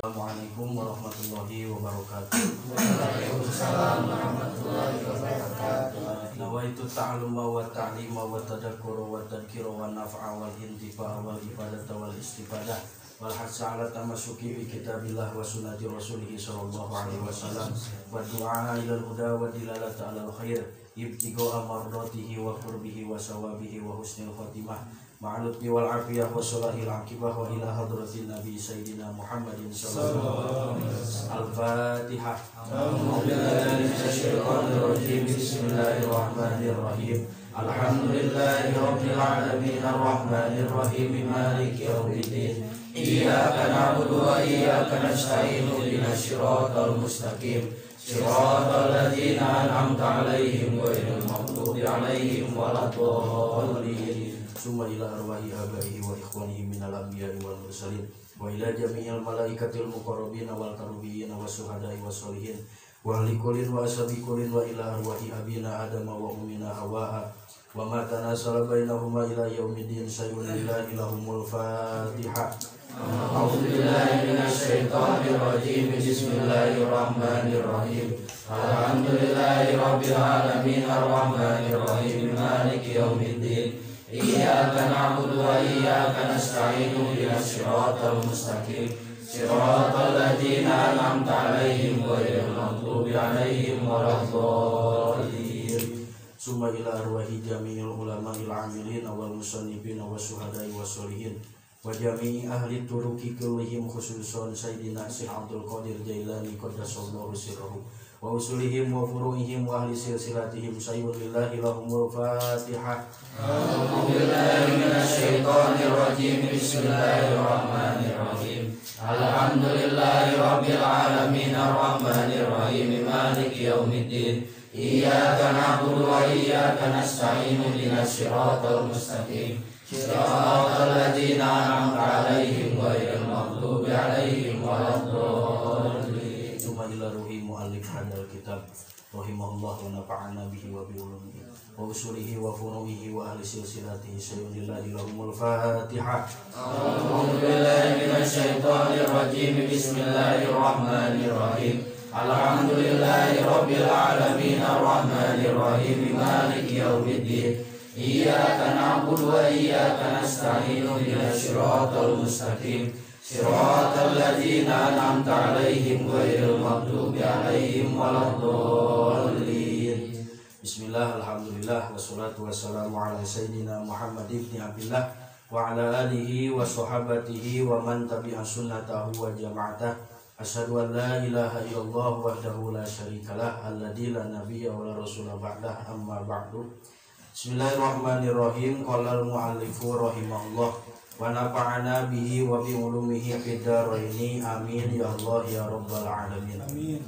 Assalamualaikum warahmatullahi wabarakatuh. Waalaikumsalam warahmatullahi wabarakatuh. Nawaitu ta'alluma wa ta'lima wa tadakkura wa tadhkira wa naf'a wal intifa'a wal ifadata wal istifadah wal hasa ala tamassuki bi kitabillah wa sunnati rasulih sallallahu alaihi wasallam wa du'a ila al-huda wa dilalata ala al-khair ibtigha'a mardatihi wa qurbihi wa sawabihi wa husnil khatimah ma'alutbi wal afiyah wa salahil akibah wa ila hadratin nabi sayyidina Muhammadin sallallahu alaihi wasallam. Al-Fatihah. A'udzu bismillahirrahmanirrahim. Alhamdulillahi rabbil alamin arrahmanir rahim maliki yaumiddin. Iyyaka na'budu wa iyyaka nasta'in ihdinas siratal mustaqim. Siratal ladzina an'amta 'alaihim ghairil maghdubi 'alaihim waladdallin. Summa ila arwahi abaihi wa ikhwanihi minal anbiya'i wal mursalin wa ila jami'il malaikatil muqarrabin wal karubiyyin was syuhada'i was sholihin wa ahli kullin wa ashabi kullin wa ila arwahi abina adama wa ummina hawa wa ma tanasala bainahuma ila yaumiddin sayyun lillahi lahumul fatihah. A'udzu billahi minasyaitonir rajim. Bismillahirrahmanirrahim. Alhamdulillahi rabbil alamin arrahmanir rahim maliki yaumiddin. Iyyaka na'budu wa iyyaka nasta'in ihdinas siratal mustaqim. Siratal ladzina an'amta 'alaihim ghairil maghdubi 'alaihim waladdallin. Summa ila arwahi jami'il ulama'il 'amilin wal musannifin wasyuhada'i wassolihin wa jami'i ahli turuki kullihim khususan sayyidina Syekh Abdul Qadir Jailani qaddasallahu sirrahu wa usulihim wa furu'ihim wa ahli silsilatihim sayyun lillahi lahumul fatihah. A'udzu billahi minasyaitonir rajim. Bismillahirrahmanirrahim. Alhamdulillahi rabbil alamin arrahmanir rahim maliki yaumiddin. Iyyaka na'budu wa iyyaka nasta'in ihdinas siratal mustaqim. Siratal ladzina an'amta 'alaihim ghairil maghdubi 'alaihim waladdallin. Ila ruhi muallif hadal kitab rahimahullah wa nafa'ana bihi wa bi ulumihi wa usulihi wa furu'ihi wa ahli silsilatihi sayyun lillahi lahumul fatihah. A'udzu billahi minasyaitonir rajim. Bismillahirrahmanirrahim. Alhamdulillahi rabbil alamin arrahmanir rahim maliki yaumiddin. Iyyaka na'budu wa iyyaka nasta'in ihdinas siratal mustaqim. Siratal ladzina an'amta 'alaihim ghairil maghdubi 'alaihim waladdallin. Bismillah, alhamdulillah, wassalatu wassalamu ala sayyidina Muhammad ibn Abdillah wa ala alihi wa sahabatihi wa man tabi'a sunnatahu wa jama'atah. Asyhadu an la ilaha illallah wahdahu la syarikalah alladzi la nabiyya wa la rasula ba'dah, amma ba'du. Bismillahirrahmanirrahim. Qala al-muallifu rahimahullah wa nafa'ana bihi wa bi ulumihi fid dharaini. Amin ya Allah ya rabbal alamin. Amin.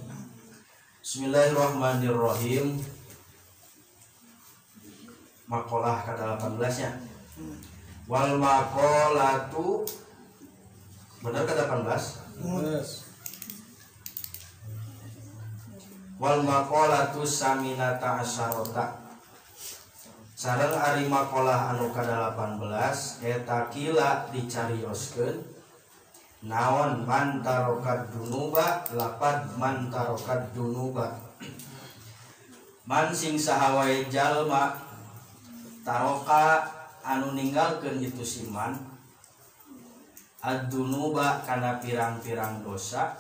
Bismillahirrahmanirrahim. Makalah ke-18 nya. Wal maqalatu benar ke-18? Yes. Wal maqalatu saminata asyarota. Sareng ari makalah anu ka-18 eta kila dicarioskeun naon mantarokat dunuba lapad mantarokat dunuba man sing saha wae jalma taroka anu ninggalkeun itu siman ad-dunuba kana pirang-pirang dosa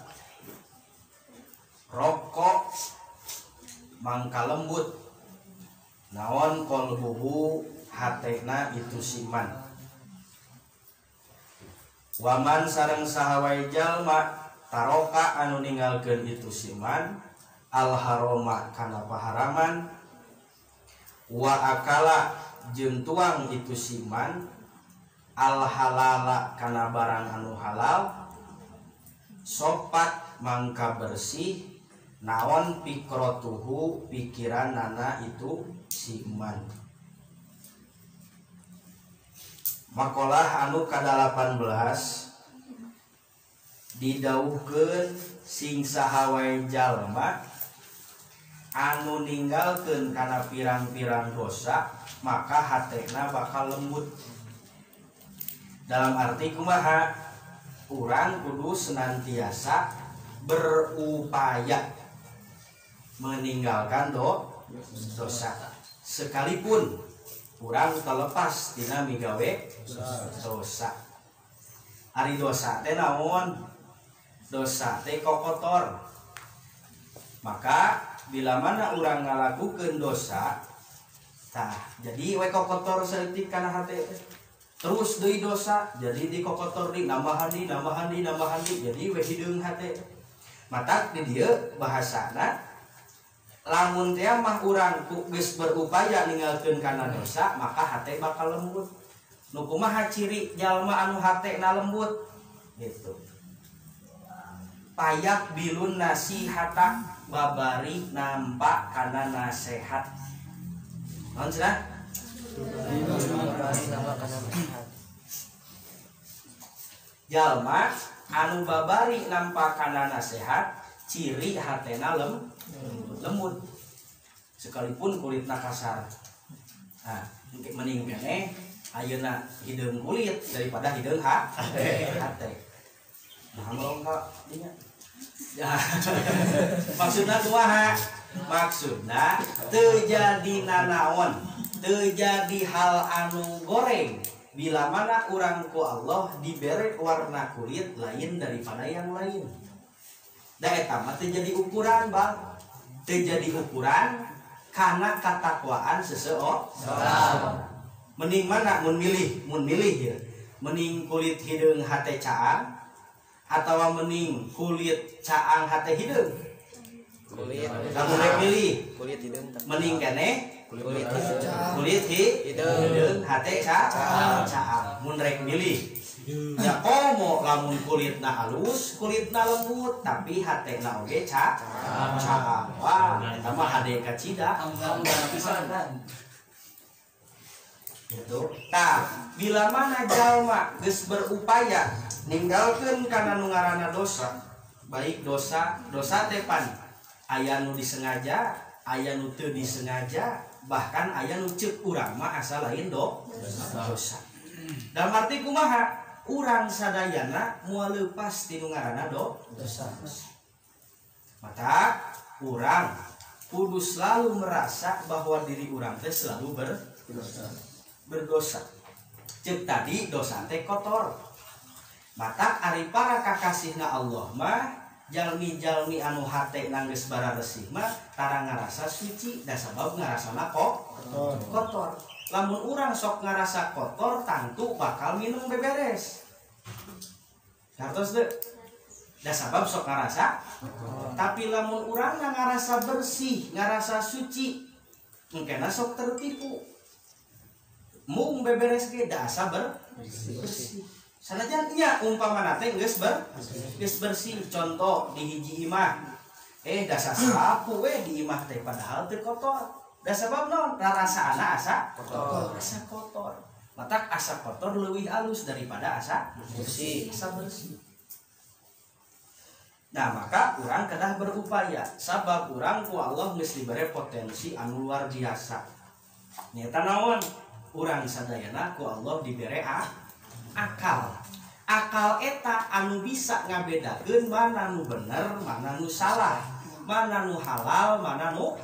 rokok mangka lembut naon kolbuhu hatena itu siman waman sareng saha wae jalma taroka anu ninggalkeun itu siman al haroma kana paharaman wa akala jeung tuang itu siman al halala kana barang anu halal sopat mangka bersih naon pikrotuhu pikiran nana itu siman. Makalah anu ka-18 didauhkeun sing saha wae jalma anu ninggalkeun kana pirang-pirang dosa maka hatena bakal lembut. Dalam arti kumaha? Urang kudu senantiasa berupaya meninggalkan dosa. Sekalipun urang terlepas tina migawe dosa. Ari dosa teh naon? Dosa teh kokotor. Maka bila mana urang ngalakukeun dosa, tah jadi we kokotor saeutik kana hate teh. Terus deui dosa, jadi di kokotor di nambahan di nambahan di nambahan di, jadi we hideung hate. Matak di dieu bahasana lamun teh mah urang geus berupaya ninggalkeun kana dosa, maka hate bakal lembut. Nu kumaha ciri jalma anu hatena lembut? Gitu. Payak bilun nasihata babari nampak kana nasehat. Naon cenah? Jalma anu babari nampak kana nasehat, ciri hatena lembut. Sekalipun kulitna kasar. Nah, mending keneh ayeuna hideung kulit daripada hideung hate. Nah, melongkak dinya. Ya. Maksudna kumaha? Maksudna teu jadi nanaon, teu jadi hal anu goreng bila mana urang ku Allah dibere warna kulit lain daripada yang lain. Da eta mah teu jadi ukuran, Bang. Teu jadi ukuran karena katakwaan seseorang. Mending mana mun milih ya. Mending kulit hideung hate caang atau mending kulit caang hate hideung? Kulit. Lamun rek milih kulit hideung. Mending keneh kulit kulit hideung hate caang. Mun rek milih. Ya komo lamun kulitna halus, kulitna lembut, tapi hatena oge caang. Wah, eta mah hade kacida. Gitu. Tah, bila mana jalma geus berupaya ninggalkeun kana nu ngaranna dosa, baik dosa teh pan aya nu disengaja, aya nu teu disengaja, bahkan aya nu ceuk urang mah asa lain dosa. Dalam arti kumaha? Urang sadayana moal leupas ti nu ngaranna dosa. Maka urang kudu selalu merasa bahwa diri urang teh selalu berdosa. Ceuk tadi dosa teh kotor. Matak ari para kakasihna Allah mah jalmi-jalmi anu hate geus bararesih mah tara ngarasa suci da sabab ngarasana kotor. Lamun urang sok ngarasa kotor tangtu bakal minum beberes. Kartos teu? Da sabab sok ngarasa kotor. Tapi lamun urang ngarasa bersih, ngarasa suci, engkena sok tertipu. Mung beberes ge da asa bersih. Sanajan nya umpamana teh geus bersih. Contoh di hiji imah. Dasa sapu we di imah teh padahal teu kotor. Da sabab naon? Rarasaana asa kotor. Asa kotor. Matak asa kotor leuwih alus daripada asa bersih. Asa bersih. Nah, maka urang kedah berupaya sabab urang ku Allah geus dibere potensi anu luar biasa. Nyata naon? Urang sadayana ku Allah dibere akal. Akal eta anu bisa ngabedakeun mana nu bener, mana nu salah, mana nu halal, mana nu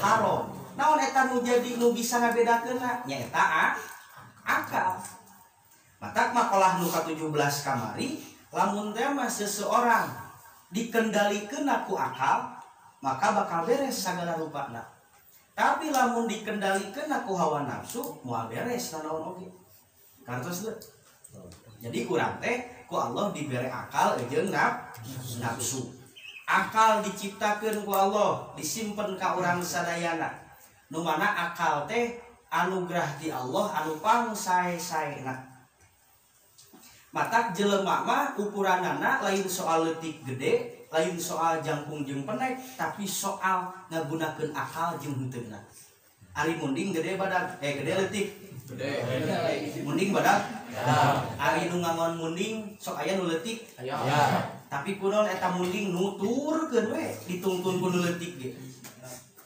haram. Naon eta nu jadi nu bisa ngabedakeunna? Nyaeta akal. Matak makalah nu ka-17 kamari, lamun teh mah seseorang dikendalikeun ku akal, maka bakal beres sagala rupana. Tapi lamun dikendalikeun ku hawa nafsu, moal beres nanaon oge. Kartos teu? Jadi urang teh ku Allah dibere akal jeung nafsu. Akal diciptakeun ku Allah, disimpen ka urang sadayana. Nu mana akal teh anugerah ti Allah anu pangsae-saena. Matak jelema mah ukuranana lain soal leutik gede, lain soal jangkung jeung penek, tapi soal ngagunakeun akal jeung henteuna. Ari munding gede badag, gede leutik. Gede. Munding badag. Ari nu ngangon munding sok aya nu leutik. Aya. Tapi kunaon eta munding nuturkeun we ditungtun ku nu leutik ge.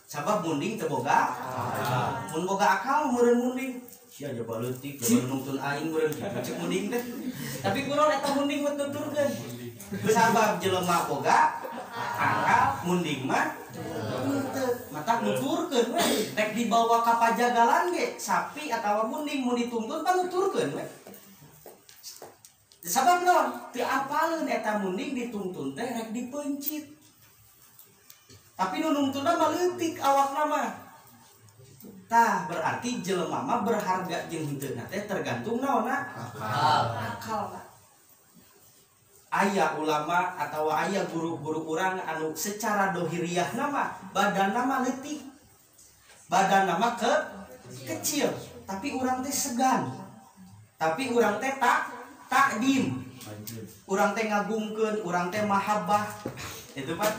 Sabab munding teu boga akal. Mun boga akal meureun munding. Sia jaba leutik, jaba nungtun aing meureun kitu cek munding teh. Tapi kunaon eta munding mah tuturkeun. Sabab jelema boga akal munding mah henteu. Matak nuturkeun we. Rek dibawa ka pajagalan ge sapi atawa munding mun dituntun panuturkeun we. Sabab naon? Teu apaleun eta munding dituntun teh rek dipeuncit. Tapi nu nungtunna mah leutik awakna mah. Tah berarti jelema mah berharga jeung henteu teh tergantung naonna? Akal. Akal. Aya ulama atau aya guru-guru urang anu secara dohiriah nama badanna mah leutik. Badanna mah kecil, tapi urang teh segan. Tapi urang teh takdim. Urang teh ngagungkeun, urang teh mahabbah. Itu Pak.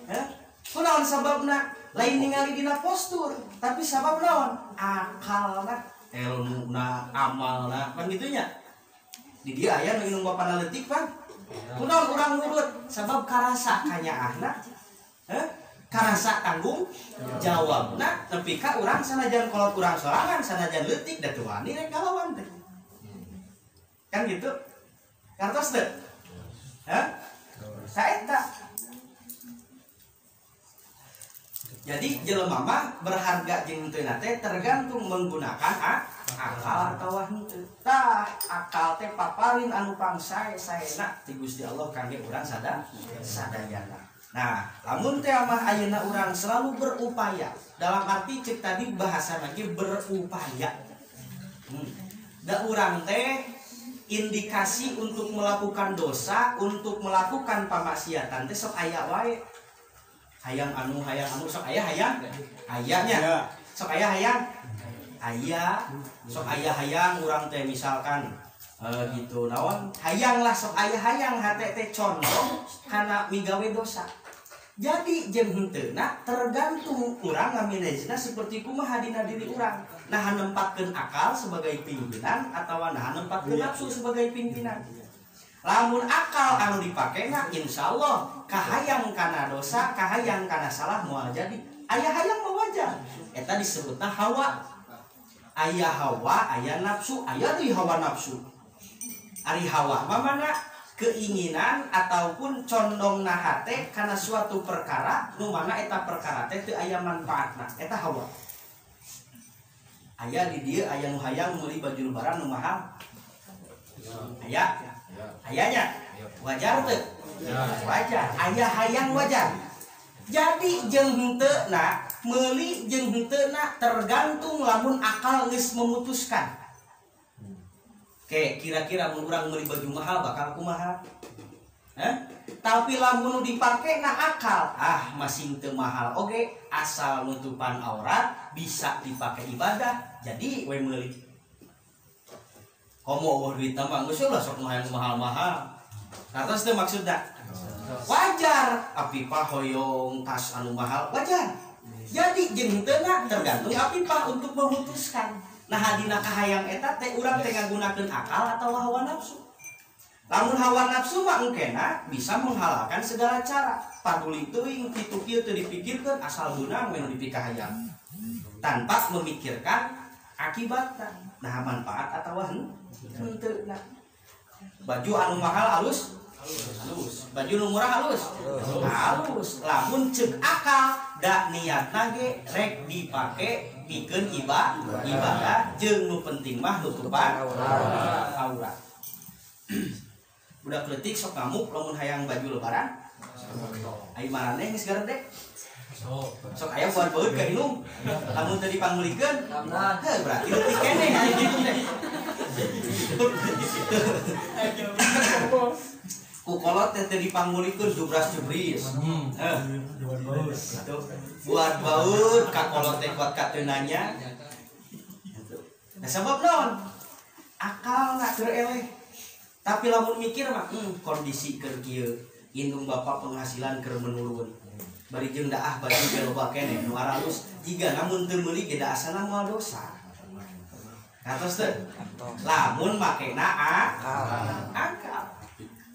Heh? Kunaon sababna? Lain ningali dina postur, tapi sabab naon? Akalna, ilmuna, amalna, kan gitu nya. Di dieu aya nu indung bapana leutik, Pak. Kunaon urang nurut? Sabab karasa kanyaahna. Heh? Karasa tanggung jawabna nepi ka urang sanajan kolot urang sorangan, sanajan leutik da teu wani rek ngalawan teh. Kan gitu. Kartos teu? Hah? Saeta. Jadi jelema mah berharga jeung henteu teh tergantung menggunakan akal atawa henteu. Tah akal teh paparin anu pangsae-saena ti Gusti Allah kangge urang sadayana. Nah, lamun teh mah ayeuna urang selalu berupaya. Dalam arti cek tadi bahasa lagi berupaya. Da urang teh indikasi untuk melakukan dosa, untuk melakukan pamaksiatan teh sok aya wae. Hayang anu sok aya hayang ayanya sok aya hayang aya sok aya hayang urang teh misalkan gitu naon hayang lah sok aya hayang hate teh condong kana migawe dosa. Jadi jeung henteuna tergantung urang ngaminejna seperti kumaha dina diri urang. Nah nempatkeun akal sebagai pimpinan atawa nah nempatkeun nafsu sebagai pimpinan. Lamun akal anu dipakena insyaallah kahayang kana dosa, kahayang kana salah moal jadi. Aya hayang mah wajar. Eta disebutna hawa. Aya hawa, aya nafsu, aya deui hawa nafsu. Ari hawa mah mana keinginan ataupun condongna hate kana suatu perkara nu mana eta perkara teh teu aya manfaatna. Eta hawa. Aya di dieu aya nu hayang meuli baju lebaran nu mahal. Aya. Ayahnya wajar tuh, wajar. Ayah hayang wajar. Jadi jeung henteu na meuli jeung henteu na tergantung lamun akal geus memutuskan. Oke, kira-kira mun urang meuli baju mahal bakal kumaha? Hah? Tapi lamun nu dipake na akal, ah masing teu mahal oge, asal nutupan aurat bisa dipake ibadah, jadi we meuli. Komo eueuh duit mah geus lah sok nu hayang mahal-mahal. Kartos teu maksudna. Wajar, apipah hoyong tas anu mahal wajar. Jadi jeung henteu tergantung apipah untuk memutuskan. Nah dina kahayang eta teh urang teh ngagunakeun akal atawa hawa nafsu. Lamun hawa nafsu mah engkena bisa menghalalkan segala cara. Paduli teuing kitu kieu teu dipikirkeun asal beunang we nu dipikahayang. Tanpa memikirkan akibatna. Nah manfaat atawa henteu. Nah baju anu mahal halus halus, baju nu murah halus halus. Lamun ceuk akal da niatna ge rek dipake pikeun ibadah jeung nu penting mah nutupan aurat. Budak leutik sok ngamuk lamun hayang baju lebaran. Ai maraneh geus garede. Sok aya buat beut ka indung. Lamun teu dipanggulikeun, heuh berarti leutik keneh kitu teh. Ku kolot teh teu dipanggulikeun jubras jubris. Heuh. Buat baut ka kolot teh kuat ka teu nanya. Nah sabab naon? Akalna keur eleh. Tapi lamun mikir mah kondisi keur kieu, indung bapak penghasilan keur menurun. Bari jeung daah baju ge loba keneh nu aralus jiga namun teu meuli ge da asana moal dosa. Katos teu? Lamun makena akal.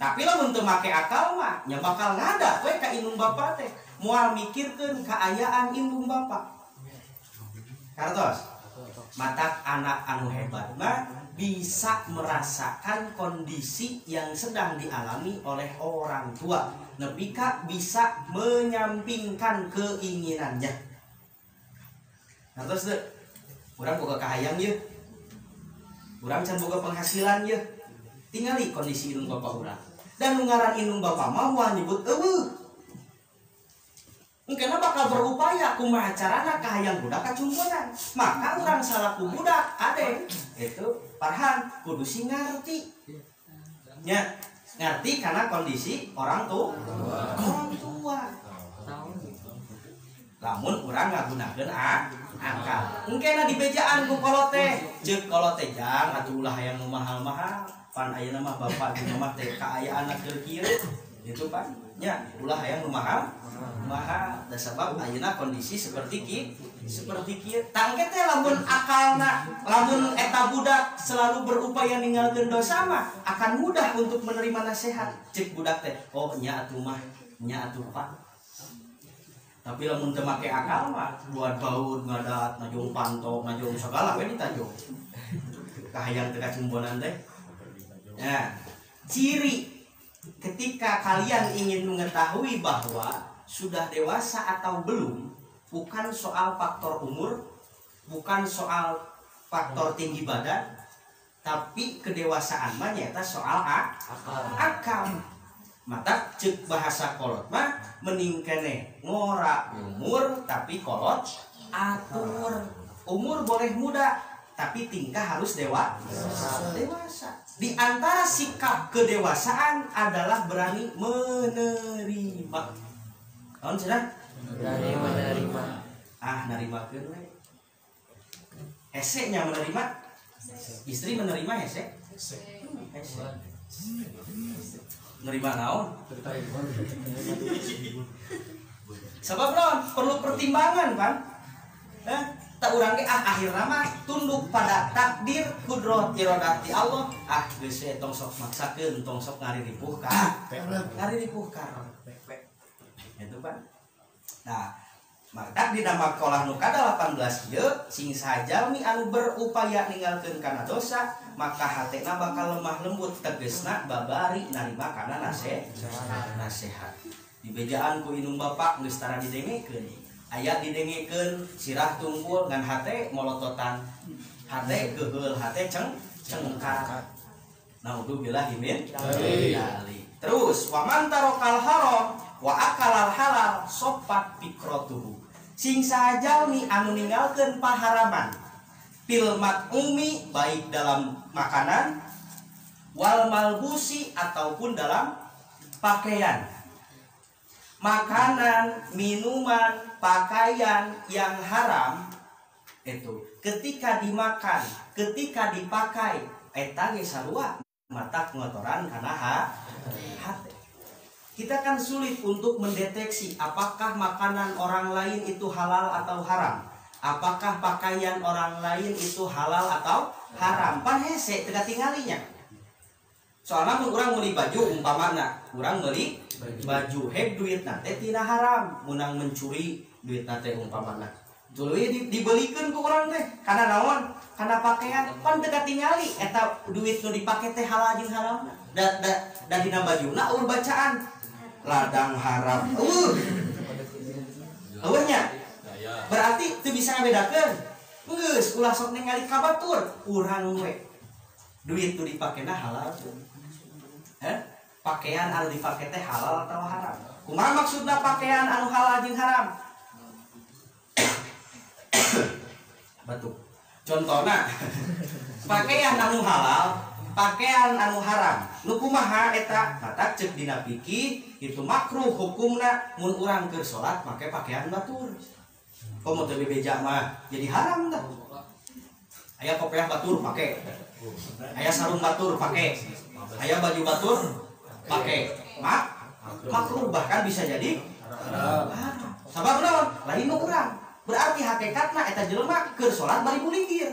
Tapi lamun teu make akal mah nya bakal ngada we ka indung bapa teh. Moal mikirkeun kaayaan indung bapa. Kartos? Mata anak anu hebat mah bisa merasakan kondisi yang sedang dialami oleh orang tua. Nepi ka bisa menyampingkan keinginannya. Nah terus deh, urang boga kahayang ye, urang can boga penghasilan ye. Tingali kondisi indung bapak urang. Dan nu ngaran indung bapak mah moal nyebut eueuh. Mungkin bakal berupaya kumaha carana kahayang budak kacumponan. Maka urang salaku budak ade itu Parhan kudu sing ngarti. Nya, ngarti karena kondisi orang tua. Orang tua. Lamun urang ngagunakeun akal. Engkena dibejaan ku kolot teh, ceuk kolot teh jang atuh ulah hayang nu mahal-mahal. Pan ayeuna mah bapak jeung mama teh kaayaan keur kieu. Itu pan. Nya, ulah hayang nu mahal. Mahal da sabab ayeuna kondisi seperti kieu, seperti kieu. Tangke teh lamun akalna, lamun eta budak selalu berupaya ninggalkeun dosa mah akan mudah untuk menerima nasihat. Ceuk budak teh, oh nya atuh mah, nya atuh Pak. Tapi lamun teu make akal mah buat baut ngadat, najong panto, najong sagala we ditajong. Kahayang teh kacumponan teh. Nah, ciri ketika kalian ingin mengetahui bahwa sudah dewasa atau belum, bukan soal faktor umur, bukan soal faktor tinggi badan, tapi kedewasaan mah nyata soal akal. Mata ceuk bahasa kolot mah mending keneh ngora umur tapi kolot atur. Umur boleh muda tapi tingkah harus dewasa. Di antara sikap kedewasaan adalah berani menerima. Naon cenah? Berani menerima. Ah, narimakeun we. Hese nya menerima. Istri menerima hese? Hese. Nerima naon? Sebab naon? Perlu pertimbangan, kan? Tak urang ge ah akhirna mah tunduk pada takdir kudrat iradah ti Allah. Ah geus we tong sok maksakeun, tong sok ngariripuh ka. Ngariripuh ka. Itu kan. Nah, maka dina makalah nu ka-18 ieu sing sajalmi anu berupaya ninggalkeun kana dosa, maka hatena bakal lemah lembut tegesna babari narima kana nasihat. Dibejaan ku indung bapak geus tara didengekeun. Aya didengekeun sirah tungkul ngan hate molototan. Hate geuheul, hate cengkar. Naudzubillah min dzalik. Terus wa man tarokal haram wa akalal halal sopat fikrotuhu. Sing sajalmi anu ninggalkeun paharaman fil mat'umi baik dalam makanan wal malbusi ataupun dalam pakaian. Makanan, minuman, pakaian yang haram itu ketika dimakan, ketika dipakai eta ge sarua mata ngotoran kana hate. Kita kan sulit untuk mendeteksi apakah makanan orang lain itu halal atau haram. Apakah pakaian orang lain itu halal atau haram. Pan hese teu katinggalinya. Soalnya mun urang meuli baju umpamana, urang meuli baju heb duitna teh tina haram, meunang mencuri duitna teh umpamana. Tuluy dibelikeun ku urang teh kana naon? Kana pakaian. Pan teu katingali eta duit nu dipake teh halal jeung haramna. Da dina bajuna eueuh bacaan ladang haram. Eueuh nya. Berarti teu bisa ngabedakeun. Geus ulah sok ningali ka batur, urang we. Duit nu dipakena halal teu? Heh? Pakaian anu dipake teh halal atau haram? Kumaha maksudna pakaian anu halal jeung haram? Batuk. Contohna pakaian anu halal, pakaian anu haram. Nu kumaha eta? Matak ceuk dina fikih itu makruh hukumna mun urang keur salat make pakaian batur. Komo teu bebeja mah jadi haram tah. Aya kopiah batur pake. Aya sarung batur pake. Aya baju batur pake. Makruh bahkan bisa jadi haram. Sabab naon? Lain nu urang. Berarti hakikatna eta jelema keur salat bari muligir.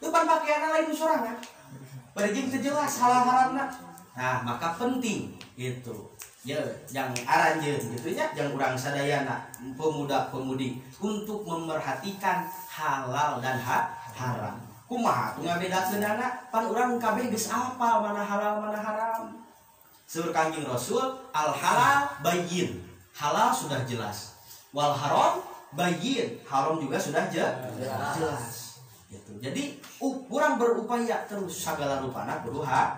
Depan pakaianna lain nu sorangan. Bari jeung teu jelas halal haramna. Nah, maka penting itu. Ya, yang aranjeun gitu nya, yang urang sadayana pemuda-pemudi untuk memerhatikan halal dan haram. Kumaha tuh ngabedakeunana? Pan urang kabeh geus apal mana halal mana haram. Saur Kangjeng Rasul, al halal bayyin. Halal sudah jelas. Wal haram bayyin. Haram juga sudah jelas. Gitu. Jadi urang berupaya terus sagala rupana kudu halal.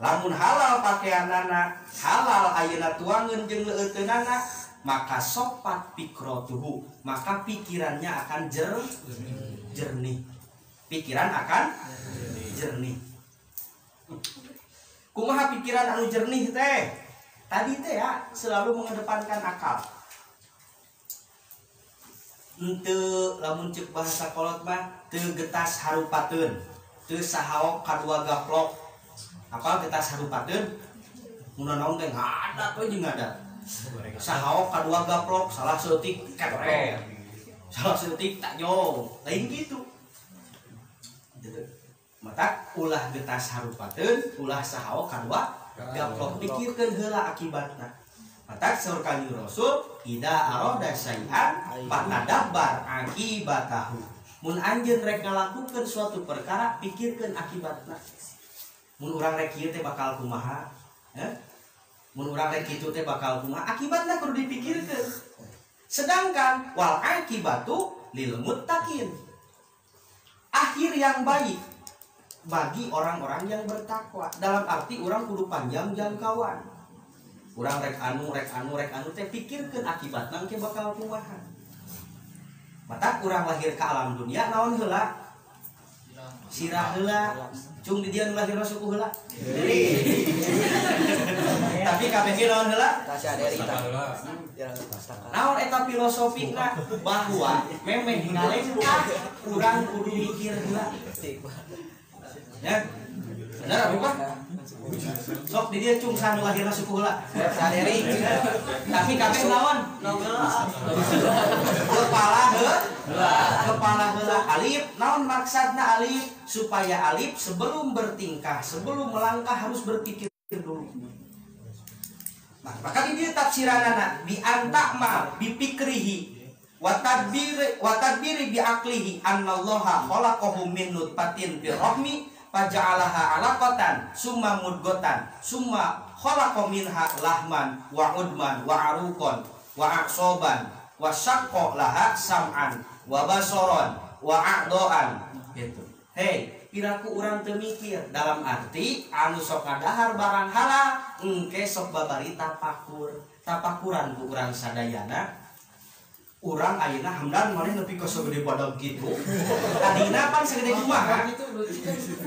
Lamun halal pakaianana, halal ayeuna tuangeun jeung leueuteunana, maka sopat pikrotuhu, maka pikirannya akan jernih. Pikiran akan jernih. Kumaha pikiran anu jernih teh? Tadi teh ya selalu mengedepankan akal. Henteu lamun ceuk bahasa kolot mah teu getas harupateun, teu sahaok kadua gaplok. Apa getas harupateun? Mun naon teh ngadat we jeung ngadat. Sahaok kadua gaplok, salah seutik kepret. Salah seutik takjong. Lain gitu. Gitu. Mata ulah getas harupateun, ulah sahaok kadua gaplok, pikirkeun heula akibatna. Mata saur Kanjeng Rasul, ida arada syai'an fatadabbar akibatahu. Mun anjeun rek ngalakukeun suatu perkara, pikirkeun akibatna. Mun urang rek kieu teh bakal kumaha? Heh? Mun urang rek kitu teh bakal kumaha? Akibatna kudu dipikirkeun. Sedangkan wal akibatu lil muttaqin. Akhir yang baik bagi orang-orang yang bertakwa. Dalam arti urang kudu panjang jangkauan. Urang rek anu rek anu rek anu teh pikirkeun akibatna engke bakal kumaha. Mata urang lahir ke alam dunia naon heula? Sirah heula. Cung di dia nu lahirna suku heula. Tapi kabeh ge naon heula? Naon eta filosofina bahwa memeh ngalengkah urang kudu mikir heula. Ya. Bener apa? Sok di dia cung sanu lahirna suku heula. Saderi. Tapi kabeh naon? Kepala heula. Kepala heula alif. Naon maksudna alif? Supaya alif sebelum bertingkah, sebelum melangkah harus berpikir dulu. Nah, maka di dia tafsiranana bi anta'mal bi pikrihi wa tadbiri bi aqlihi annallaha khalaqahu min nutfatin bi rahmi faja'alaha alaqatan summa mudghatan summa khalaqa minha lahman wa udman wa aruqan wa aqsoban wa syaqqa laha sam'an wa basaran wa a'daan gitu. Hei, piraku urang teu mikir dalam arti anu sok ngadahar barang halal engke sok babari tapakur. Tapakuran ku urang sadayana. Urang ayeuna hamdan maneh nepi ka sagede badag kitu. Tadina pan segede kumaha?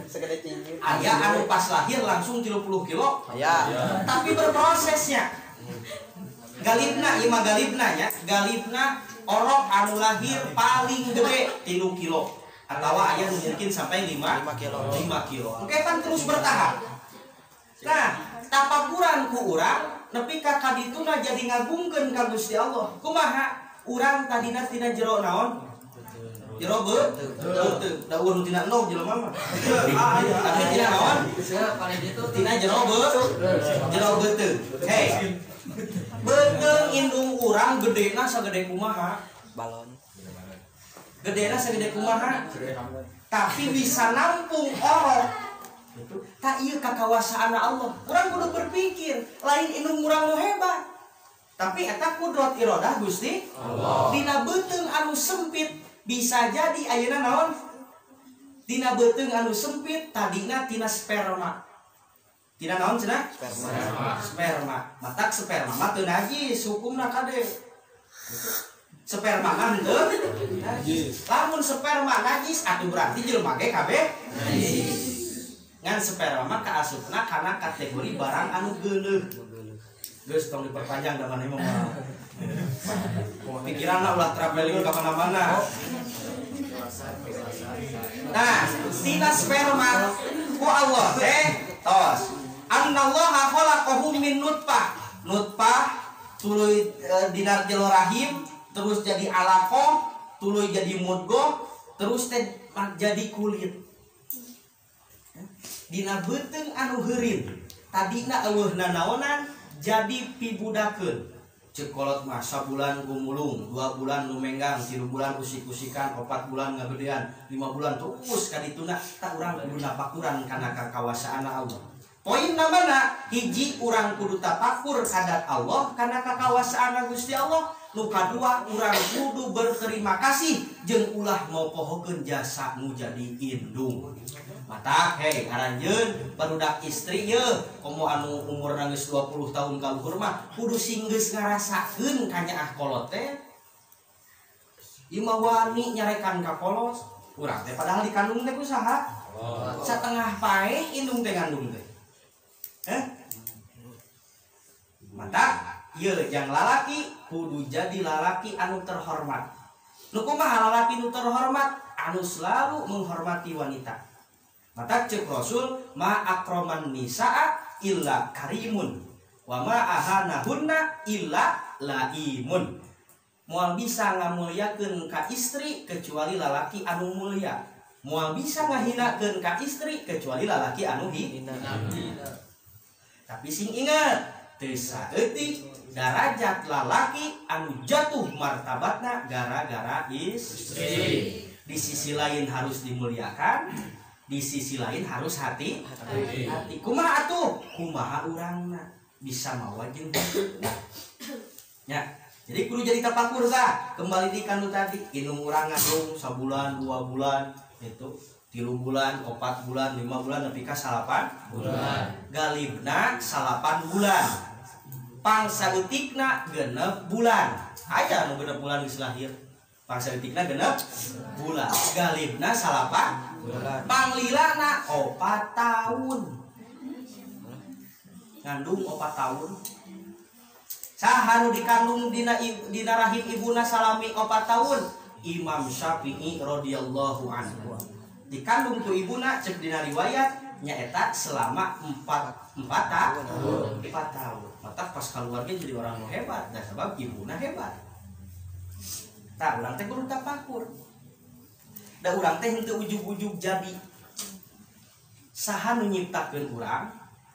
Segede tinggi. Aya anu pas lahir langsung 30 kilo. Aya. Tapi berprosesnya. Galibna ieu mah galibna nya, galibna orok anu lahir paling gede 3 kilo. Atau aya nu mungkin sampai 5 kilo. 5 kilo. Oke pan terus bertahap. Nah, tapakuran ku urang nepi ka kadituna jadi ngagungkeun ka Gusti Allah. Kumaha? Urang tadina tina jero naon? Jero beuteung. Da urang tina endog jelema mah. Tapi tina naon? Tina jero beuteung. Hei. Beuteung indung urang gedena sagede kumaha? Balon. Gedena sagede kumaha? Tapi bisa nampung orok. Tak ieu kakawasaanna Allah. Urang kudu berpikir, lain indung urang nu hebat. Tapi eta kudrat iradah Gusti Allah. Dina beuteung anu sempit bisa jadi ayeuna naon? Dina beuteung anu sempit tadina tina sperma. Tina naon cenah? Sperma. Sperma. Matak sperma mah teu najis hukumna kade. Sperma mah henteu najis. Lamun sperma najis atuh berarti jelema ge kabeh najis. Ngan sperma mah kaasupna kana kategori barang anu geuleuh. Geus tong diperpanjang da maneh mah. Pikiranna ulah traveling ka mana-mana. Nah, tina sperma ku Allah teh tos. Annallaha khalaqahu min nutfah. Nutfah tuluy dina jero rahim, terus jadi alaqah, tuluy jadi mudghah, terus teh jadi kulit. Dina beuteung anu heurin, tadina eueuh nanaonan Jadi pibudakeun. Ceuk kolot mah sabulan gumulung, 2 bulan lumenggang, 3 bulan usik-usikan, 4 bulan ngagedean, 5 bulan terus kadituna tah urang kudu napakuran kana kakawasaanna Allah. Poin mana? Hiji urang kudu tapakur kadat Allah kana kakawasaanna Gusti Allah. Nu kadua urang kudu berterima kasih jeung ulah mopohokeun jasa nu jadi indung. Matak hei aranjeun barudak istri ye komo anu umurna geus 20 tahun ka luhur mah kudu sing geus ngarasakeun kanyaah kolot teh. Ieu mah wani nyarekan ka kolot urang teh padahal dikandung teh ku saha? Satengah paeh indung teh ngandung teh. Heh? Matak ieu jang lalaki kudu jadi lalaki anu terhormat. Nu kumaha lalaki nu terhormat? Anu selalu menghormati wanita. Maka cek Rasul ma akroman nisaa illa karimun wa ma ahanahunna illa laimun. Moal bisa ngamuliakeun ka istri kecuali lalaki anu mulia. Moal bisa ngahinakeun ka istri kecuali lalaki anu hina. Tapi sing ingat, teu saeutik darajat lalaki anu jatuh martabatna gara-gara istri. Di sisi lain harus dimuliakan, di sisi lain harus hati hati. Kumaha atuh? Kumaha urangna bisa mawa jeung henteu. Ya, jadi kudu jadi tapakur tah. Kembali di kanu tadi, indung urang ngandung sabulan, 2 bulan itu, 3 bulan, 4 bulan, 5 bulan nepi ka 8 bulan. Galibna 8 bulan. Pangsaeutikna 6 bulan. Aya nu 6 bulan geus lahir. Pangsaeutikna 6 bulan. Galibna 8 bulan. Panglilana 4 tahun. Ngandung 4 tahun. Saha nu dikandung dina rahim ibuna salami 4 tahun? Imam Syafi'i radhiyallahu anhu. Dikandung ku ibuna cek dina riwayat nyaeta selama 4 tahun. Matak pas keluarga jadi orang nu hebat, dan sebab ibuna hebat. Tah urang teh kudu tapakur. Da urang teh henteu ujug-ujug jadi. Saha nu nyiptakeun urang,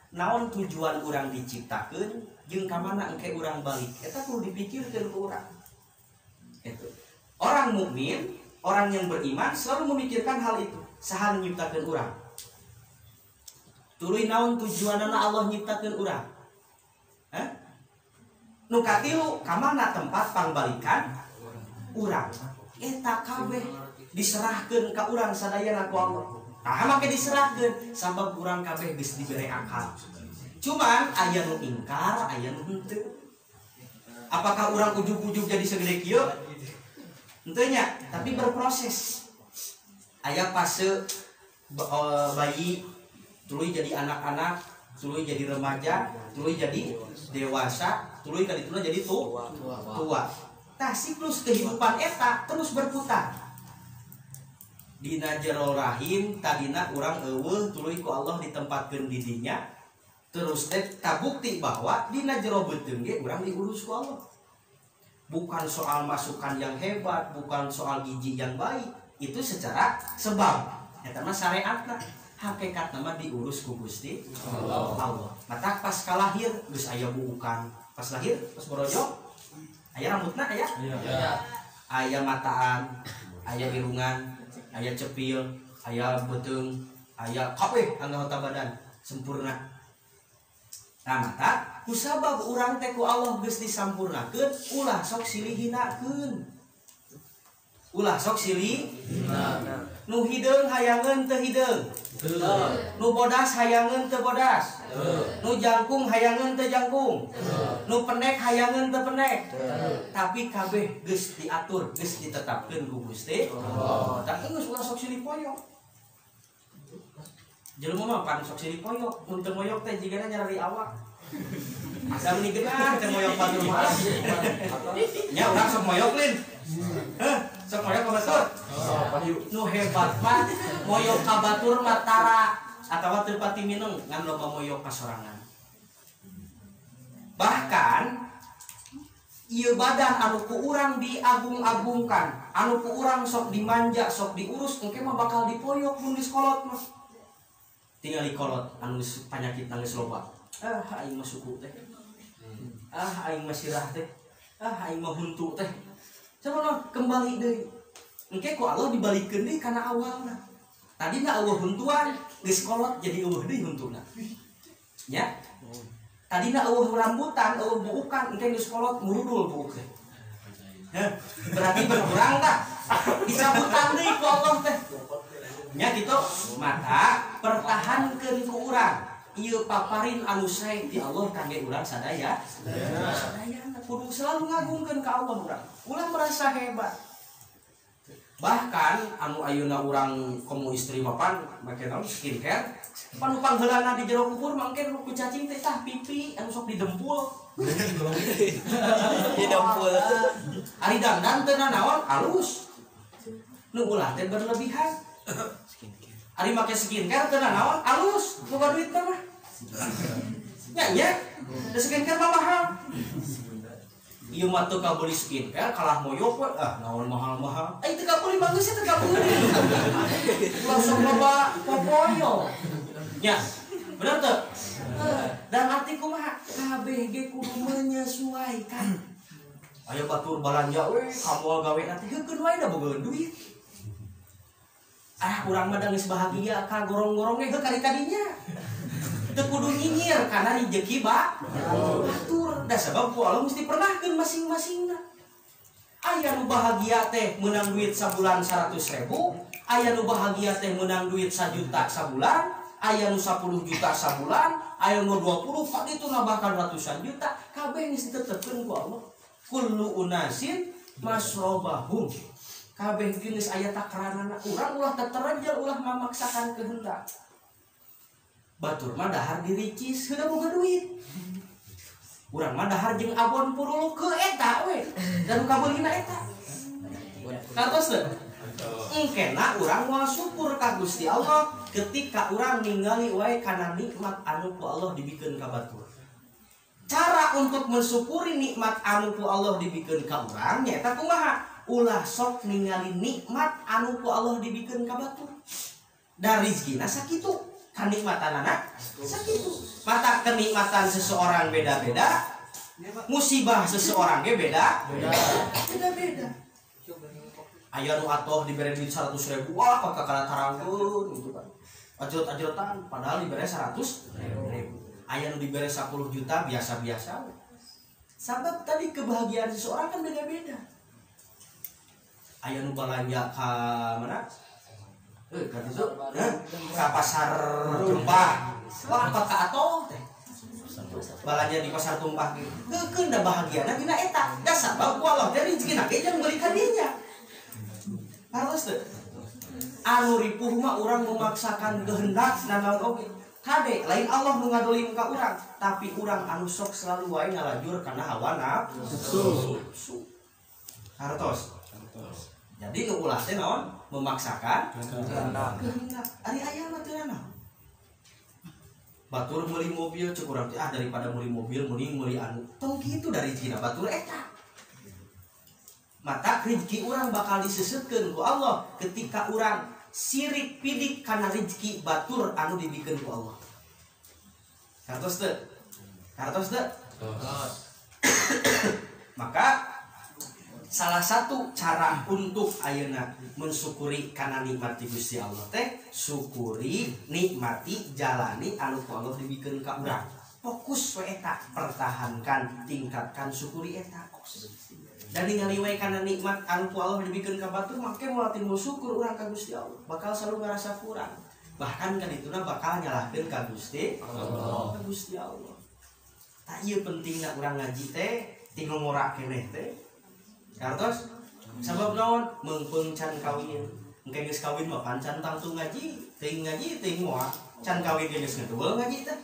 naon tujuan urang diciptakeun, jeung ka mana engke urang balik. Eta kudu dipikirkeun ku urang. Itu. Orang mukmin, orang yang beriman selalu memikirkan hal itu. Saha nu nyiptakeun urang? Tuluy naon tujuanana Allah nyiptakeun urang? Hah? Nu katilu ka mana tempat pangbalikan urang? Eta kabeh diserahkeun ka urang sadayana ku Allah. Tah make diserahkeun sabab urang kabeh geus dibere akal. Cuman aya nu ingkar, aya nu henteu. Apakah urang ujug-ujug jadi segede kieu? Henteu nya, tapi berproses. Aya fase bayi, tuluy jadi anak-anak, tuluy jadi remaja, tuluy jadi dewasa, tuluy kadituna jadi tua. Tah siklus kehidupan eta terus berputar. Dina jero rahim tadina urang eueuh tuluy ku Allah ditempatkeun di dinya. Terus teh kabukti bahwa dina jero beuteung ge urang diurus ku Allah. Bukan soal masukan yang hebat, bukan soal gizi yang baik, itu secara sebab. Eta mah syariatna. Hakikat nama diurus ku Gusti Allah. Matak pas kalahir geus aya buukan. Pas lahir, pas borojong aya rambutna aya? Aya mataan, aya irungan, aya cepil, aya beuteung, aya kabeh anggota badan sempurna. Nah, mata kusabab urang teh ku Allah geus disampurnakeun, ulah sok silih hinakeun. Ulah sok silih hina. Nu hideung hayangeun teu hideung. Nu bodas hayangeun teu bodas. Nu jangkung hayangeun teu jangkung. Nu pendek hayangeun teu pendek. Tapi kabeh geus diatur, geus ditetapkeun ku Gusti Allah. Tah geus ulah sok silih poyok. Jelema mah pan sok silih poyok, mun teu moyok teh jigana nyarari awak. Asa meuni geunah teh moyok batur mah. Nya urang sok moyok lin. Heh, sok moyok ka batur. Nu hebat mah moyok ka batur mah tara atawa teu pati mineng ngan loba moyok ka sorangan. Bahkan ieu badan anu ku urang diagung-agungkan, anu ku urang sok dimanja, sok diurus, engke mah bakal dipoyok mun geus kolot mah. Tinggal dikolot anu panyakit geus loba. Ah, aing mah suku teh. Ah aing mah sirah teh. Ah aing mah huntu teh. Coba kembali deui. Engke ku Allah dibalikeun deui kana awalna. Tadina eueuh huntuan, geus kolot jadi eueuh deui huntuna. Nya. Tadina eueuh rambutan, eueuh buukan, engke geus kolot murudul buuk teh. Heh, berarti berkurang tah. Dicabutan deui ku Allah teh. Nya kitu, maka pertahankeun ku urang. Ieu paparin anu sae ti Allah kangge urang sadaya. Sadayana kudu selalu ngagungkeun ka Allah urang. Ulah merasa hebat. Bahkan anu ayeuna urang komo istri mapan make naon skincare, pan pangheulana di jero kubur mangke ku cacing teh tah pipi anu sok didempul. Didempul. Ari dandan teu nanaon alus. Nu ulah teh berlebihan. Ari make skincare teu nanaon alus, boga duit mah. Nya nya, da skincare mah mahal. Ieu mah teu kabeuli skincare kalah moyok we, ah naon mahal-mahal. Ai teu kabeuli mah geus teu kabeuli. Langsung loba popoyo. Nya, bener teu? Dan arti kumaha? Kabeh ge kudu menyesuaikan. Aya batur balanja we, kamoal gawe nanti heukeun wae da boga duit. Ah urang mah da geus bahagia ka gorong-gorong ge heuh kali tadinya. Teu kudu nyinyir karena rezeki batur. Da sabab ku Allah mesti pernahkeun masing-masingna. Aya nu bahagia teh meunang duit sabulan 100.000, aya nu bahagia teh meunang duit 1 juta sabulan, aya nu 10 juta sabulan, aya nu 20, pak itu bahkan ratusan juta. Kabeh geus ditetepkeun ku Allah. Kullu unasin masrobahum. Kabeh geus aya takaranana. Urang ulah teterenjel, ulah memaksakan kehendak. Batur mah dahar diricis heuda boga duit. Urang mah dahar jeung abon puruluh ke eta we. Dan kabeulina eta. Kartos teu? Engkena urang moal syukur ka Gusti Allah ketika urang ningali wae kana nikmat anu ku Allah dibikeun ka batur. Cara untuk mensyukuri nikmat anu ku Allah dibikeun ka urang nyaeta kumaha? Ulah sok ningali nikmat anu ku Allah dibikeun ka batur. Da rezekina sakitu. Kenikmatanana sakitu. Mata kenikmatan seseorang beda-beda, musibah seseorang ge beda. Beda-beda. Aya nu atoh dibere duit 100.000, wah kakakana tarangkeun gitu kan. Ajrot-ajrotan padahal dibere 100.000. Aya nu dibere 10 juta biasa-biasa. Sabab tadi kebahagiaan seseorang kan beda-beda. Aya nu balanja ka mana? Ka ditu, ka pasar tumpah. Wah, apa ka atoh teh? Balanja di pasar tumpah gitu. Heukeun da bahagiana dina eta. Da sabab ku Allah teh rezekina ge jeung meuli ka dinya. Harus teu? Anu ripuh mah urang memaksakan kehendak nanaon oge. Kade lain Allah nu ngadolim ka urang, tapi urang anu sok selalu wae ngalajur kana hawa nafsu. Hartos. Jadi nu ulah teh naon? Memaksakan kehendak. Ari aya mah teu naon. Batur meuli mobil cek urang teh ah daripada meuli mobil mending meuli anu. Tong kitu dari rezekina batur eta. Mata rezeki urang bakal disesetkeun ku Allah ketika urang sirik pidik kana rezeki batur anu dibikeun ku Allah. Kartos teu? Kartos teu? Maka salah satu cara untuk ayeuna mensyukuri kana nikmat Gusti Allah teh syukuri, nikmati, jalani anu ku Allah dibikeun ka urang. Fokus we eta, pertahankan, tingkatkan, syukuri eta. Dan ningali wae kana nikmat anu ku Allah dibikeun ka batur make moal timbul syukur urang ka Gusti Allah, bakal selalu ngarasa kurang. Bahkan kadituna bakal nyalahkeun ka Gusti Allah. Ka Gusti Allah. Tah ieu pentingna urang ngaji teh tinggal ngorak keneh teh. Kartos sabab naon meungpeung can kawin. Engke geus kawin mah pan can tangtu ngaji, teuing ngaji teuing moal. Can kawin ge geus ngeduel ngaji teh.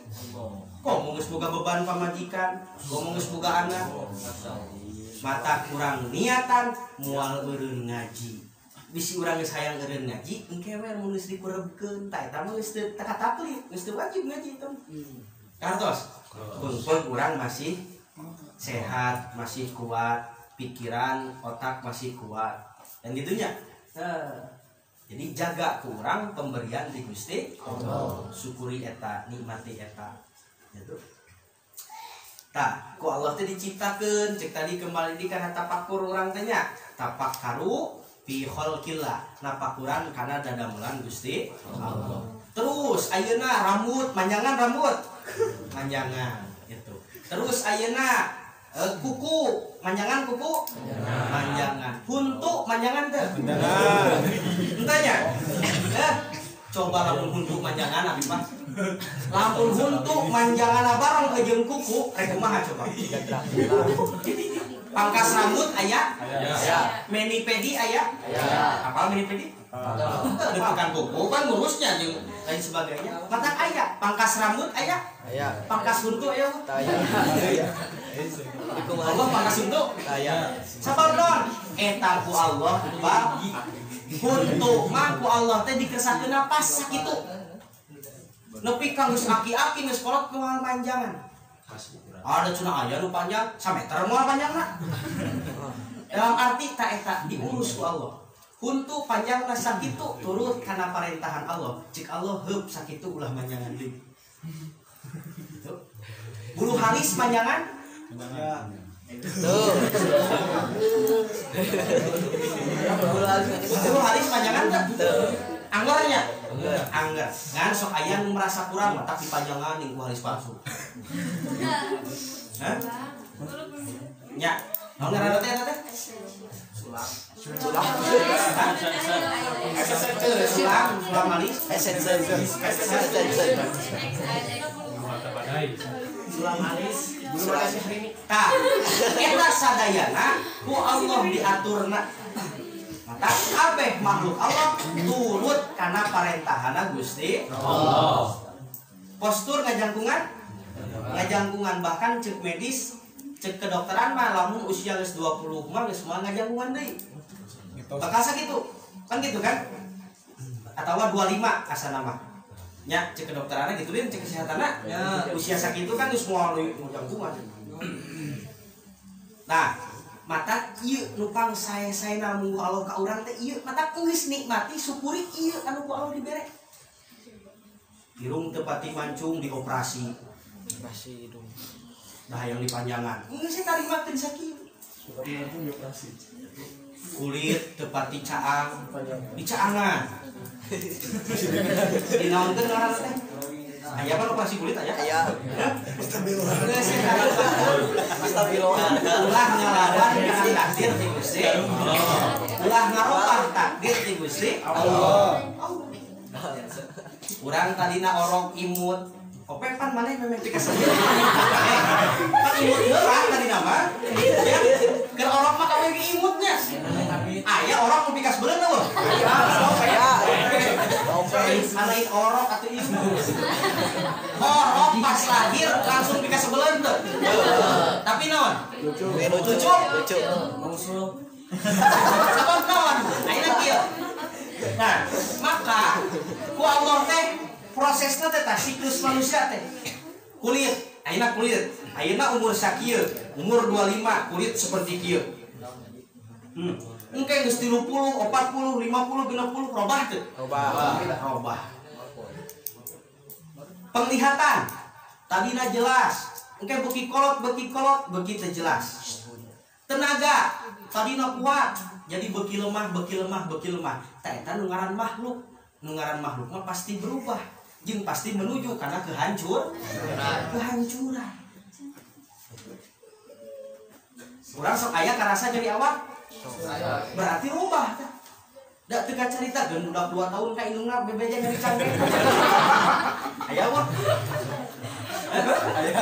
Komo geus boga beban pamajikan, komo geus boga anak. Mata kurang niatan moal eureun ngaji. Bisi urang geus hayang eureun ngaji, engke we mun geus dikurebkeun tah eta mah geus teu kataklif, geus teu wajib ngaji teh. Kartos beungpeung urang masih sehat, masih kuat, pikiran, otak masih kuat. Dan gitunya. Jadi jaga kurang pemberian di Gusti Allah. Syukuri eta, nikmati eta. Gitu. Tah, ku Allah teh diciptakeun, cek tadi kembali di kana tapakur urang teh nya. Tafakkaru fi khalqillah, napakuran kana dadamelan Gusti Allah. Terus ayeuna rambut, manjangan rambut. Manjangan gitu. Terus ayeuna kuku, manjangan kuku? Manjangan. Huntu manjangan teh? Manjangan. Entanya? Coba lamun huntu manjangan abi mah. Lamun huntu manjangan bareng jeung kuku, rek kumaha coba? Pangkas rambut aya? Aya. Meni pedi aya? Aya. Apal meni pedi? Bukan kuku kan ngurusnya jeung lain sebagainya. Matak aya, pangkas rambut aya? Aya. Pangkas huntu aya? Aya. Allah pangkas huntu? Aya. Sabab naon? Eta ku Allah bagi. Huntu mah ku Allah teh dikersakkeun pas sakitu. Nepi ka geus aki-aki geus kolot moal panjangan. Ada cenah aya nu panjang sameter moal panjangna. Dalam arti ta eta diurus ku Allah. Huntu panjangna sakitu turut kana parentahan Allah. Cik Allah heup sakitu ulah manjangan deui. Gitu. Bulu halis manjangan? Manjangan. Tuh. Bulu halis panjangan teu? Anggernya? Angger. Ngan sok aya nu merasa kurang matak dipanjangan ning ku halis palsu. Hah? Nya. Naon ngaranna teh eta teh? Sulam. Sulam. Sulam, sulam halis. Sulam halis. Tah, eta sadayana ku Allah diaturna. Maka kabeh makhluk Allah turut kana parentahana Gusti Allah. Postur ngajangkungan? Ngajangkungan bahkan cek medis, cek kedokteran mah lamun usia geus 20 mah geus moal ngajangkungan deui. Bakal sakitu. Kan gitu kan? Atawa 25 asana mah. Nya cek kedokteranna gitu deui, cek kesehatanna. Usia sakitu kan geus moal ngajangkungan. Nah, mata ieu nu pangsae-saena munggu Allah ka urang teh ieu mata geus nikmati syukuri ieu anu ku Allah dibere. Irung teu pati mancung dioperasi. Operasi hidung. Dah hayang dipanjangan. Geus tarimakeun sakieu. Kulit teu pati caang, dicaangan. Dinaonkeun ngaranna teh? Aya apa operasi kulit aya? Aya. Ulah ngalawan kana takdir ti Gusti. Ulah ngarobah takdir ti Gusti Allah. Urang tadina orok imut. Ope pan maneh memang pikaseun. Pan imut heula tadina mah. Ya. Keur orok mah kabeh ge imutnya. Aya orok nu pikasbeureun eueuh. Aya. Lain orok atau imut. Orok pas lahir langsung pikasebeuleun teu. Tapi naon? Lucu. Lucu. Lucu. Sabab naon? Ayeuna kieu. Nah, maka ku Allah teh prosesna teh siklus manusia teh. Kulit, ayeuna kulit. Ayeuna umur sakieu, umur 25 kulit seperti kieu. Engke geus 30, 40, 50, 60 robah teu? Robah. Robah. Penglihatan tadina jelas, engke beuki kolot, beuki teu jelas. Tenaga tadina kuat, jadi beuki lemah, beuki lemah, beuki lemah. Tah eta nu ngaran makhluk. Nu ngaran makhluk mah pasti berubah, jeung pasti menuju kana kehancuran. Urang sok aya karasa jadi awak. Berarti rubah tah. Da teu kacarita geun budak 2 tahun ka indungna bebeja nyari cangkeng. Aya mah. Aya.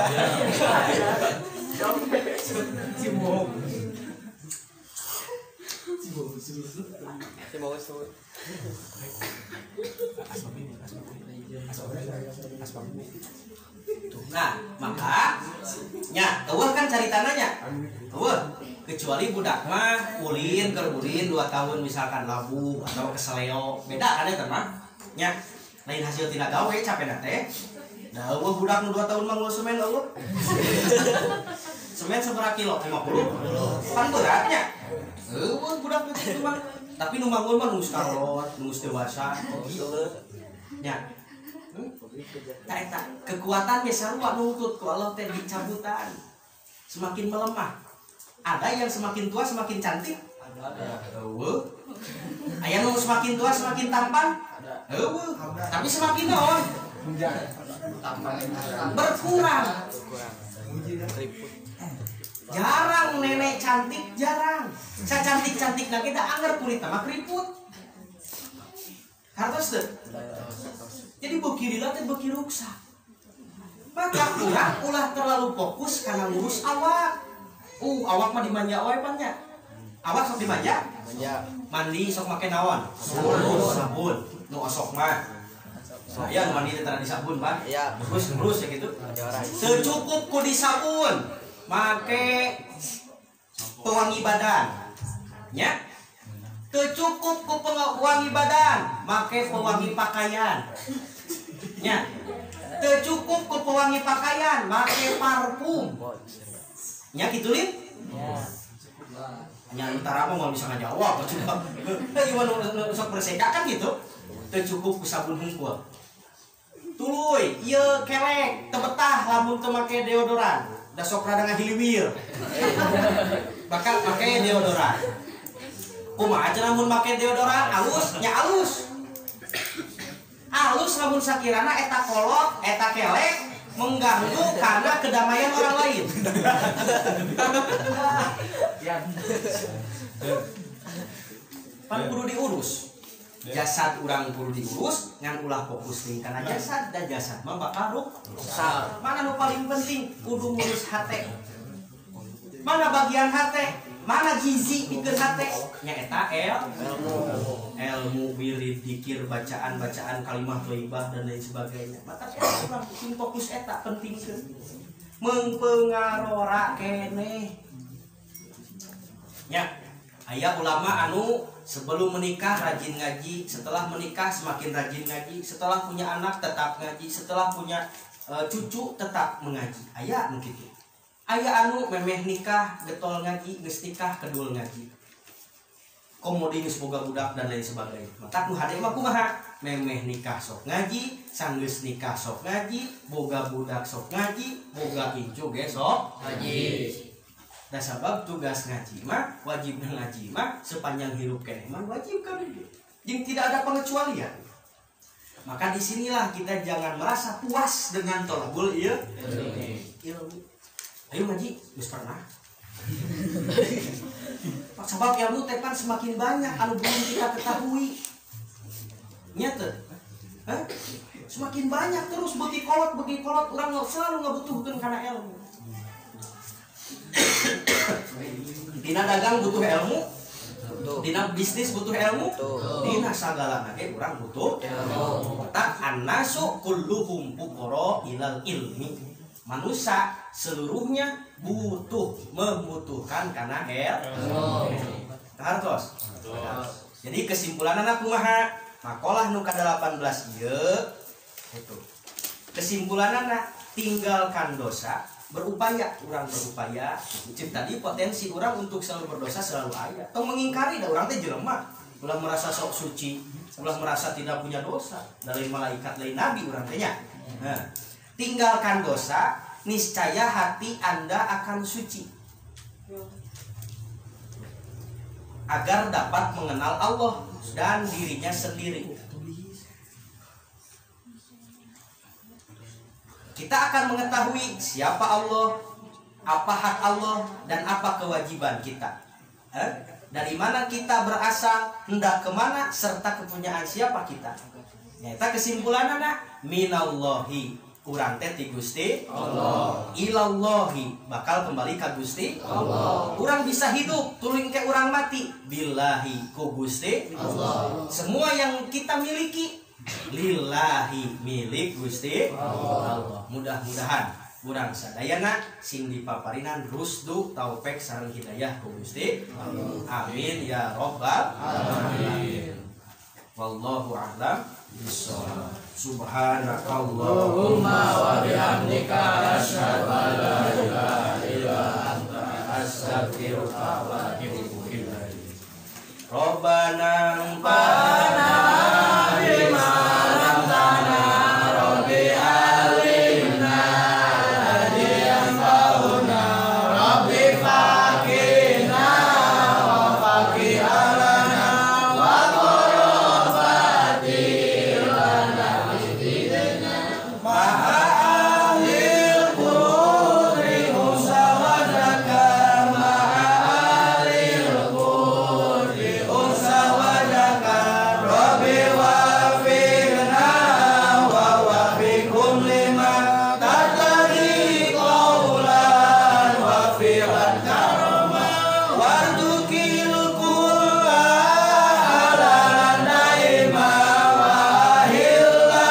Si bohong. Si bohong. Nah, maka nya eueuh kan caritana nya. Eueuh, kecuali budak mah ulin keur ulin 2 tahun misalkan labuh atau keseleo, beda kan eta mah. Nya, lain hasil tina gawe capena teh. Da eueuh budak nu 2 tahun mah ngul semen eueuh. Semen sabaraha kilo? 50. Pan beratnya. Eueuh budak nu kitu mah. Tapi nu manggul mah nu geus karolot, nu geus dewasa. Nya. Tah eta kekuatan ge sarua nuntut ku Allah teh dicabutan. Semakin melemah. Ada yang semakin tua semakin cantik? Ada. Eueuh. Aya nu semakin tua semakin tampan? Ada. Eueuh. Tapi semakin naon? Berkurang. Jarang nenek cantik, jarang. Sacantik-cantik na kita anger kulit mah keriput. Hartos teu? Jadi beuki lila teh beuki ruksak. Maka urang ulah terlalu fokus karena ngurus awak. Awak mah dimanja wae pan nya. Awak sok dimanja? Manja. Mandi sok make naon? Sabun. Nu osok mah. Aya nu mandi teh tara disabun pan. Iya. Terus ya gitu. Teu cukup ku disabun, make pewangi badan. Nya. Teu cukup ku pewangi badan, make pewangi pakaian. Nya. Teu cukup ku pewangi pakaian, make parfum. Nya kitu lin? Nya utara mah moal bisa ngajawab coba. Heuh ieu nu sok berseka kan gitu. Teu cukup ku sabun hungkul. Tuluy ieu kelek teu betah lamun teu make deodoran. Da sok rada ngahiliwir. Bakal make deodoran. Kumaha cenah lamun make deodoran alus nya alus. Alus lamun sakirana eta kolot, eta kelek mengganggu karena kedamaian orang lain. Pan kudu diurus. Jasad urang kudu diurus, ngan ulah fokus ning kana jasad dan jasad mah bakal rusak. Mana nu paling penting? Kudu ngurus hate. Mana bagian hate? Mana gizi pikeun hate? Nyaeta ilmu wirid, dikir, bacaan-bacaan kalimah thayyibah dan lain sebagainya. Maka eta urang sing fokus eta penting keun. Mengpengarora keneh. Nya, aya ulama anu sebelum menikah rajin ngaji, setelah menikah semakin rajin ngaji, setelah punya anak tetap ngaji, setelah punya cucu tetap mengaji. Aya nu kitu. Aya anu memeh nikah getol ngaji, geus nikah kedul ngaji. Komodi geus boga budak dan lain sebagainya. Maka nu hade mah kumaha? Memeh nikah sok ngaji, sanggeus nikah sok ngaji, boga budak sok ngaji, boga incu ge sok ngaji. Nah sabab tugas ngaji mah, wajib ngaji mah sepanjang hirup keneh mah wajib kabeh. Jeung tidak ada pengecualian. Maka disinilah kita jangan merasa puas dengan tolabul ilmu. Ayo ngaji, geus pernah. Sebab ilmu teh pan semakin banyak anu belum kita ketahui. Nya teu? Hah? Semakin banyak terus beuki kolot urang selalu ngabutuhkeun kana ilmu. Dina dagang butuh ilmu, dina bisnis butuh ilmu, dina sagalana ge urang butuh ilmu. Tak annasu kulluhum fuqara ilal ilmi. Manusia seluruhnya butuh, membutuhkan karena ilmu. Hartos. Jadi kesimpulanna kumaha? Makalah nu ka-18 ieu itu. Kesimpulanna tinggalkan dosa, berupaya, urang berupaya. Cip tadi potensi urang untuk selalu berdosa selalu aya. Tong mengingkari da urang teh jelema, ulah merasa sok suci, ulah merasa tidak punya dosa, da lain malaikat lain nabi urang teh nya. Nah, tinggalkan dosa, niscaya hati Anda akan suci. Agar dapat mengenal Allah dan dirinya sendiri. Kita akan mengetahui siapa Allah, apa hak Allah, dan apa kewajiban kita. Dari mana kita berasal, hendak kemana, serta kepunyaan siapa kita. Nyata kesimpulanana, minallahi. Urang teh ti Gusti Allah, ilallahi bakal kembali ka Gusti Allah. Urang bisa hidup tuluy ke urang mati billahi ku Gusti Allah. Semua yang kita miliki lillahi milik Gusti Allah. Mudah-mudahan urang sadayana sing dipaparinan rusdu taufik sareng hidayah ku Gusti Allah. Amin ya rabbal alamin. Wallahu a'lam bishawab. Subhanakallahumma wa bihamdika asyhadu an la ilaha illa anta astaghfiruka wa atubu ilaik. Rabbana anfa'na bima 'allamtana rabbi 'allimna alladhi yanfa'una. karoma warzuqil kulla halalan daima wa ahilla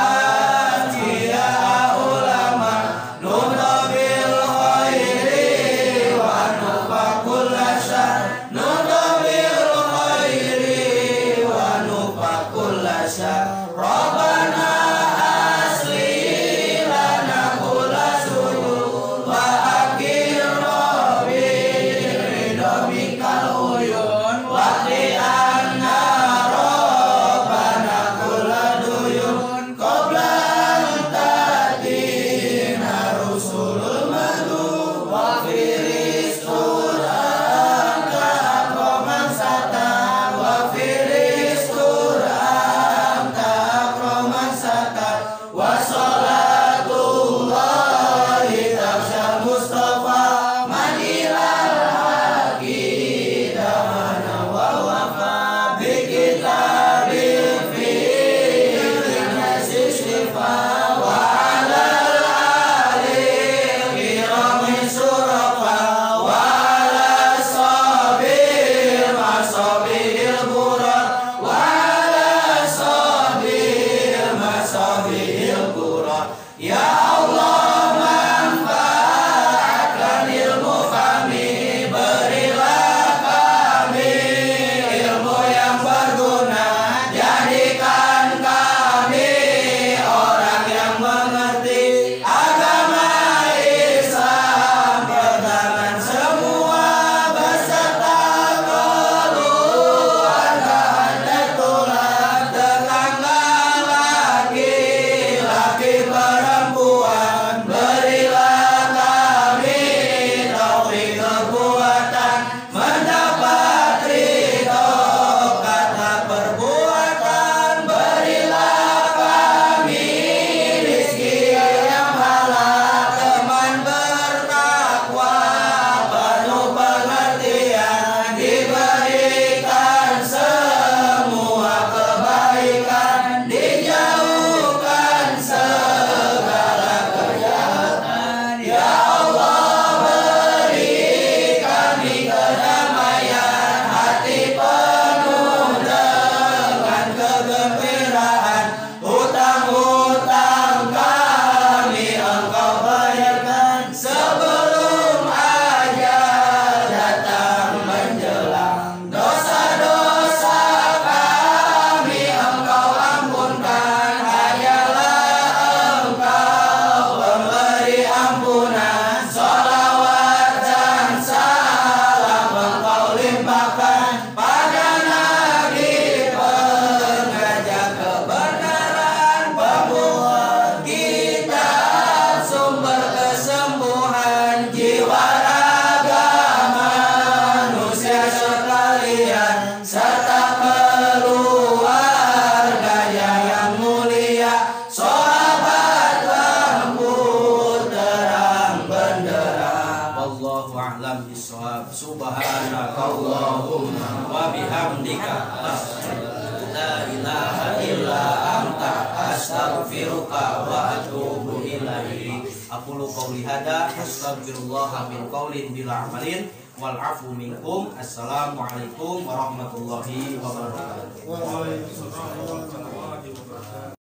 azkiya ulama nudabil khairi wa nufa kulla syar nudabil khairi wa nufa kulla syar Rabbana asli lana kulla suyur wa akhir ridho minkal uyun wa qi anna rabbana kulla duyun qabla an ta'tina rusulul madu wa firistur anta aqraman sata wa firistur anta aqraman sata wa salatullahi tafsal mustafa man ilal haqi damana wa wafa bi kitabil fi nasi syifa wa ala ali kirami surafa wa ala sabir masabil burat wa ala sabir masabil burat. Ya Allah manfaatkan ilmu kami, berilah kami ilmu yang berguna, jadikan kami orang yang mengerti agama Islam, pegangan semua beserta keluarga dan tulang, tetangga laki-laki perempuan, berilah kami taufik kekuatan mendapat ridho kata perbuatan, berilah kami rizki yang halal, teman bertakwa penuh pengertian, diberikan semua kebaikan, dijauhkan segala kejahatan. Ya Allah beri kami kedamaian, hati penuh dengan kegembiraan, hutang-hutang kami Engkau bayarkan sebelum ajal datang menjelang, dosa-dosa kami Engkau ampunkan, hanyalah Engkau pemberi ampunan, sholawat dan salam Engkau limpahkan pada Nabi pengajak kebenaran, pembuat kita sumber kesembuhan jiwa raga manusia sekalian, serta keluarganya yang mulia, sahabat lampu terang benderang. Wallahu a'lam bishawab. Subhanakallahumma wa bihamdika la ilaha illa anta astaghfiruka wa atubu ilaik. Aqulu qouli hada astaghfirullah min qaulin bila amalin wal afu minkum. Assalamualaikum warahmatullahi wabarakatuh. Waalaikumsalam warahmatullahi wabarakatuh.